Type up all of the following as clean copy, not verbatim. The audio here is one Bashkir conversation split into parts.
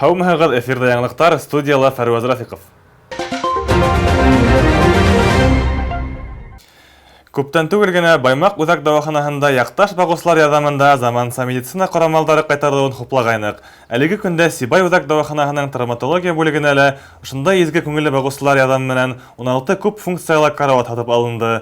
Һаумыһығыҙ, эфирҙа яңылыҡтар, студияла Фәрүәз Рафиҡов. Күптән түгел генә Баймаҡ үҙәк дауаханаһында яҡташ бағыусылар ярҙамында заманса медицина ҡорамалдары ҡайтарылыуын хуплағайныҡ. Әлеге көндә Сибай үҙәк дауаханаһының травматология бүлегенә лә ошондай изге күңелле бағыусылар ярҙамы менән 16 күп функциялы карават һатып алынды.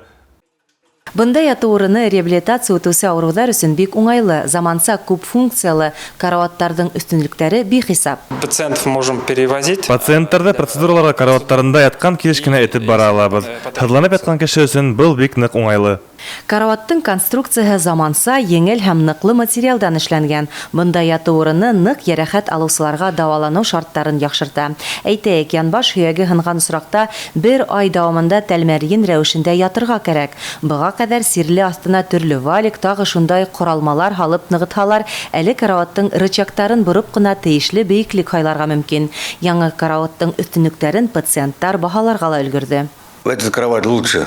Бында ятыу урыны реабилитация үтеүсе ауырыуҙар өсөн бик уңайлы, заманса күп функциялы караваттарҙың өҫтөнлөктәре бихисап. Пациентов можем перевозить. Пациенттарҙы процедураларға караваттарында ятҡан килеш кенә этеп бара алабыҙ. Һыҙланып ятҡан кеше өсөн был бик ныҡ уңайлы. Караваттың конструкцияһы заманса, еңел һәм ныҡлы материалдан эшләнгән. Бында ятыу урыны ныҡ йәрәхәт алыусыларға дауаланыу шарттарын яҡшырта. Әйтәйек, янбаш һөйәге һынған осраҡта бер ай дауамында тәлмәрйен рәүешендә ятырға кәрәк. Быға ҡәҙәр сирле аҫтына төрлө валик, тағы шундай ҡоралмалар һалып нығытһалар, әле караваттың рычагтарын бороп ҡына тейешле бейеклек һайларға мөмкин. Яңы караваттың өҫтөнлөктәрен пациенттар баһаларға ла өлгөрҙө. Этот кровать лучше,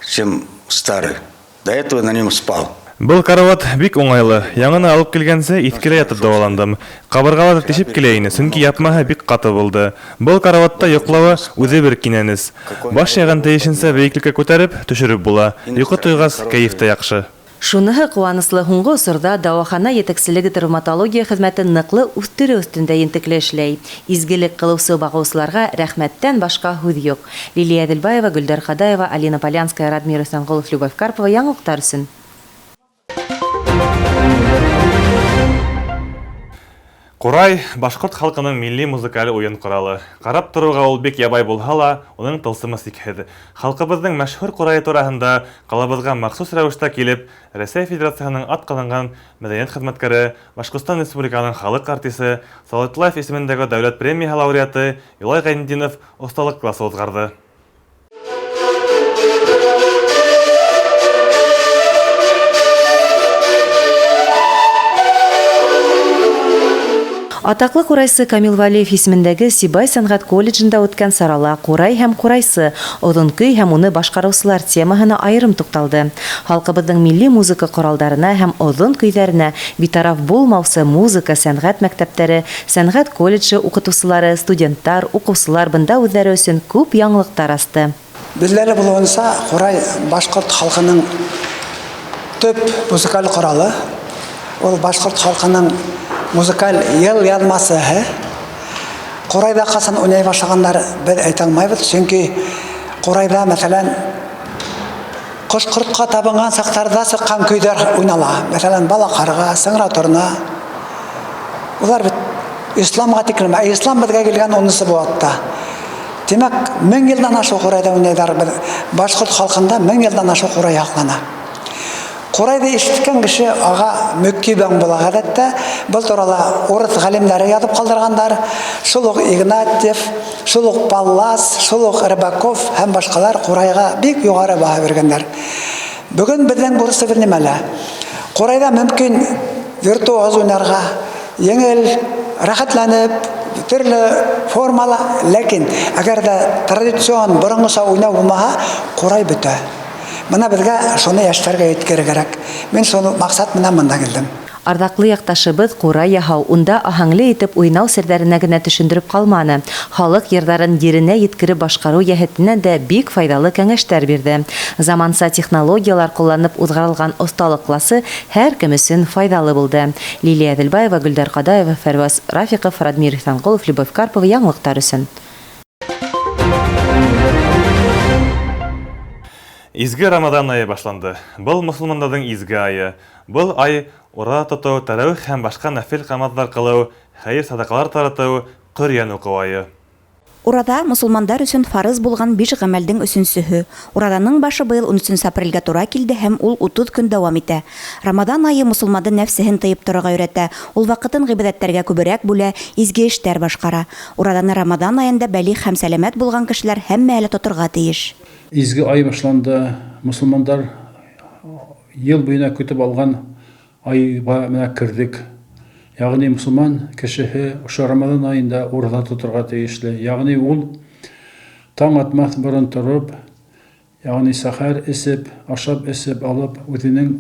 чем старый. До этого на нем спал. Был карават бик уңайлы. Яңыны алып килгәнсе иҫкелә ятып дауаландым. Ҡабырғалар тишеп килә ине, сөнки япмаһы бик ҡаты булды. Был караватта йоҡлауы үҙе бер кинәнес. Баш яғын тейешенсә бейеклеккә күтәреп, төшөрөп була. Йоҡо туйғас, кәйеф тә яҡшы. Шуныһы ҡыуаныслы, һуңғы осорҙа дауахана етәкселеге травматология хеҙмәтен ныҡлы үҫтереү өҫтөндә ентекле эшләй. Изгелек ҡылыусы бағыусыларға рәхмәттән башҡа һүҙ юҡ. Лилия Әҙелбаева, Гөлдәр Ҡадаева, Алина Полянская, Радмир Иҫәнғолов, Любовь Карпова. Яңылыҡтар өсөн. Ҡурай башҡорт халҡының милли музыкаль уйын ҡоралы. Ҡарап тороуға ул бик ябай булһа ла, уның тылсымы сикһеҙ. Халҡыбыҙҙың мәшһүр ҡурайы тураһында ҡалабыҙға махсус рәүештә килеп, Рәсәй Федерацияһының атҡаҙанған мәҙәниәт хеҙмәткәре, Башҡортостан Республикаһының халыҡ артисы, Салауат исемендәге дәүләт премияһы лауреаты Юлай Ғәйнетдинов оҫталыҡ класы уҙғарҙы. Атаҡлы ҡурайсы Камил Вәлиев исемендәге Сибай сәнғәт колледжында үткән сарала ҡурай һәм ҡурайсы, оҙон көй һәм уны башҡарыусылар темаһына айырым туҡталды. Халҡыбыҙҙың милли музыка ҡоралдарына һәм оҙон көйҙәренә битараф булмаусы музыка сәнғәт мәктәптәре, сәнғәт колледжы уҡытыусылары, студенттар, уҡыусылар бында үҙҙәре өсөн күп яңылыҡтар асты. Билгеле булыуынса, ҡурай башҡорт халҡының төп музыкаль ҡоралы. Ул башҡорт халҡының музыкаль йыл яҙмасы. Ҡурайҙа ҡасан уйнай башлағандар беҙ әйтә алмайбыҙ, сөнки ҡурайҙа, мәҫәлән, ҡош-ҡортҡа табынған саҡтарҙа сыҡҡан көйҙәр уйнала. Мәҫәлән, бала ҡарға, сыңра торна. Улар бит исламға тиклем, ә ислам беҙгә килгән унынсы быуатта. Тимәк, 1000 йылдан ашыу ҡурайҙа уйнайҙар. Беҙ башҡорт халҡында 1000 йылдан ашыу ҡурай һаҡлана. Ҡурайҙы ишеткән кеше аға мөкибән була ғәҙәттә. Был турала урыҫ ғалимдары яҙып ҡалдырғандар. Шул уҡ Игнатьев, шул уҡ Паллас, шул уҡ Рыбаков һәм башҡалар ҡурайға бик юғары баһа биргәндәр. Бөгөн беҙҙең бурысыбыҙ нимәлә? Ҡурайҙа мөмкин виртуоз уйнарға, еңел, рәхәтләнеп, төрлө формала, ләкин әгәр ҙә традицион боронғоса уйнау булмаһа, ҡурай бөтә. Бына беҙгә шуны йәштәргә еткерер кәрәк. Мин шуны маҡсат менән бында килдем. Арҙаҡлы яҡташыбыҙ ҡурай яһау, унда аһәңле итеп уйнау серҙәренә генә төшөндөрөп ҡалманы. Халыҡ йырҙарын еренә еткереп башҡарыу йәһәтенән дә бик файҙалы кәңәштәр бирҙе. Заманса технологиялар ҡулланып уҙғарылған оҫталыҡ класы һәр кем өсөн файҙалы булды. Лилия Әҙелбаева, Гөлдәр Ҡадаева, Фәрүәз Рафиҡов, Радмир Иҫәнғолов, Любовь Карпова. Яңылыҡтар өсөн. Изге Рамаҙан айы башланды. Был мосолмандарҙың изге айы. Был ай ураҙа тотоу, тәрәүих һәм башҡа нәфил ҡамаҙҙар ҡылыу, хәйер саҙаҡалар таратыу, Ҡөрьән уҡыу айы. Ураҙа мосолмандар өсөн фарыз булған 5 ғәмәлдең өсөнсөһө. Ураҙаның башы быйыл ун өсөнсө апрелгә тура килде һәм ул 30 көн дауам итә. Рамаҙан айы мосолманды нәфсеһен тыйып торорға өйрәтә. Ул ваҡытын ғибәҙәттәргә күберәк бүлә, изге эштәр башҡара. Ураҙаны Рамаҙан айында бәлиғ һәм сәләмәт булған кешеләр һәммәһе лә тоторға тейеш. Изге ай башланды. Мосолмандар йыл буйына көтөп алған айға менә кердек. Ягъни мосолман кешеһе ошо Рамаҙан айында ураҙа тоторға тейешле. Ягъни ул таң атмаҫ борон тороп, ягъни сәхәр эсеп, ашап эсеп алып, үҙенең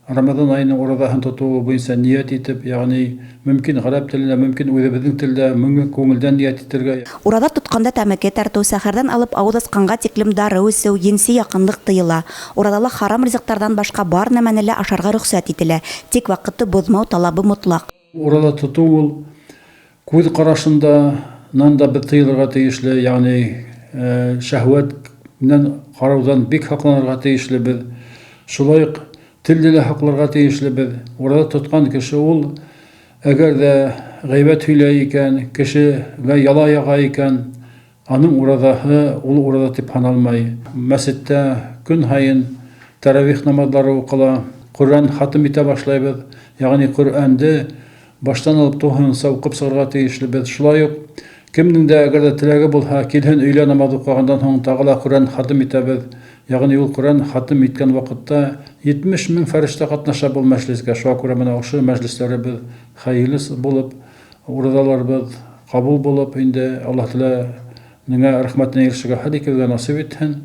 Рамазан аеның ураҙаһын тотоуы буйынса ниәт итеп, ягъни мөмкин гарәп телендә, мөмкин үҙебеҙҙең телдә, мөмкин күңелдән ниәт итергә. Ураҙа тотканда тәмәке тартыу, сәхәрҙән алып ауыҙ асҡанға тиклем дарыу эсеү, енси яҡынлыҡ тыйыла. Ураҙала харам ризыҡтарҙан башҡа бар нәмәне лә ашарға рөхсәт ителә. Тик ваҡытты боҙмау талабы мотлаҡ. Ураҙа тотоу ул күҙ ҡарашында нан да беҙ тыйылырға тейешле, ягъни шәһүәт менән ҡарауҙан бик һаҡланырға тейешлебеҙ. Шулай уҡ телде лә һаҡларға тейешлебеҙ. Ураҙа тотҡан кеше ул әгәр ҙә ғәйбәт һөйләй икән, кешегә яла яға икән, аның ураҙаһы ул ураҙа тип һаналмай. Мәсеттә көн һайын тәравих намаҙлары уҡыла, Ҡөрьән хатым итә башлайбыҙ. Ягъни Ҡөрьәнде баштан алып тулыһынса уҡып сығырға тейешлебеҙ. Шулай уҡ кемдең дә әгәр ҙә теләге булһа, килһен өйлә намаҙ уҡығандан һуң тағы ла Ҡөрьән хатым итәбеҙ. Ягъни ул Ҡөрьән хатым иткән ваҡытта 70 мең фәрештә ҡатнаша был мәжлескә. Шуға күрә менә ошо мәжлестәребеҙ хәйерле булып, ураҙаларыбыҙ ҡабул булып, инде Аллаһ Тәғәләнең рәхмәтенә ирешергә һәр икебеҙгә насип итһен.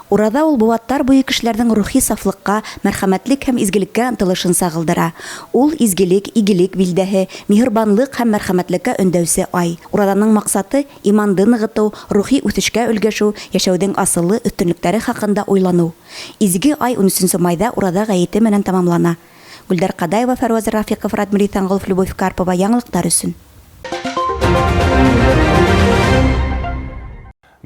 Ураҙа ул быуаттар буйы кешеләрҙең рухи сафлыҡҡа, мәрхәмәтлек һәм изгелеккә ынтылышын сағылдыра. Ул изгелек, игелек билдәһе, миһырбанлыҡ һәм мәрхәмәтлеккә өндәүсе ай. Ураҙаның маҡсаты иманды нығытыу, рухи үҫешкә өлгәшеү, йәшәүҙең асылы өҫтөнлөктәре хаҡында уйланыу. Изге ай 13 майҙа Ураҙа ғәйете менән тамамлана. Гөлдәр Ҡадаева, Фәрүәз Рафиҡов, Радмир Иҫәнғолов, Любовь Карпова. Яңылыҡтар өсөн.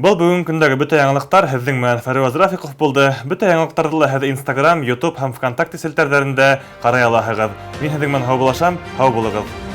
Был бөгөн көндәге бөтә яңылыҡтар. Һеҙҙең менән Фәрүәз Рафиҡов булды. Бөтә яңылыҡтарҙы ла һеҙ Instagram, YouTube һәм ВКонтакте селтәрҙәрендә ҡарай алаһығыҙ. Мин һеҙҙең менән һаубуллашам, һау булығыҙ.